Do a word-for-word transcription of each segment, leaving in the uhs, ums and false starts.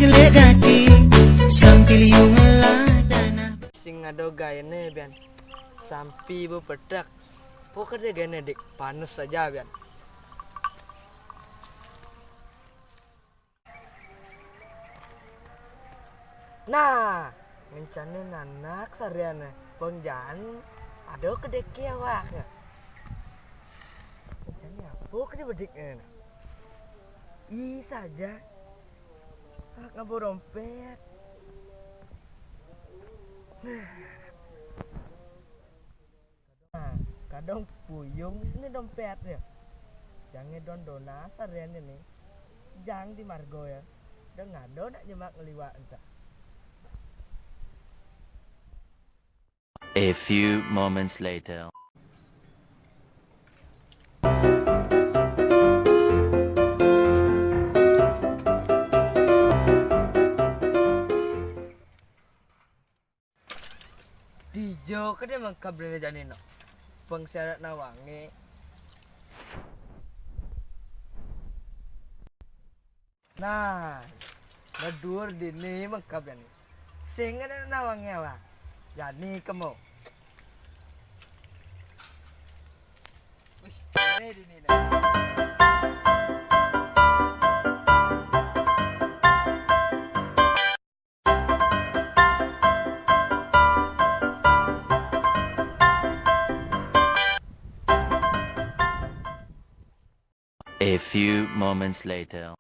Lek gati sambil yu ngeladana. Sing ado gaene, Bian. Sampi bu petek. Pokoknya gaene dik panes aja, Bian. Nah, ngencane nanak sareane. Pengjan ado kedeke awak. Ngencane apa kede bedikne? Ih, saja. Awak ngabo dompet. Nah, kadang puyung sini dompetnya. Jange don dona sareane nih. Jang di margo ya. Dong ngado nak nyemak ngeliwak entah. A few moments later. Dijo kede mengkab rene jani no. Pengsiarat nawange. Nah, bedur dini mengkab jani. Sing ada nawange awak. Jani kemo. Wih, ini dini dah. A few moments later.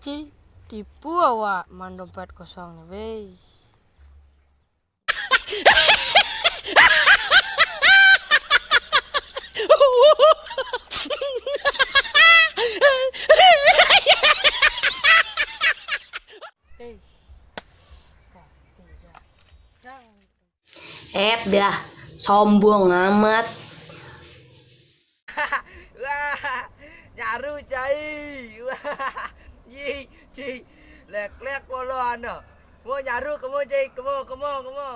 Ci, tipu awak man dompet kosong ni, weh. Eh, dah, sombong amat. Wah, nyaru cai. Wah, yi, ci. Lek-lek wolo ano. Mau nyaru kemo cai, kemo, kemo, kemo.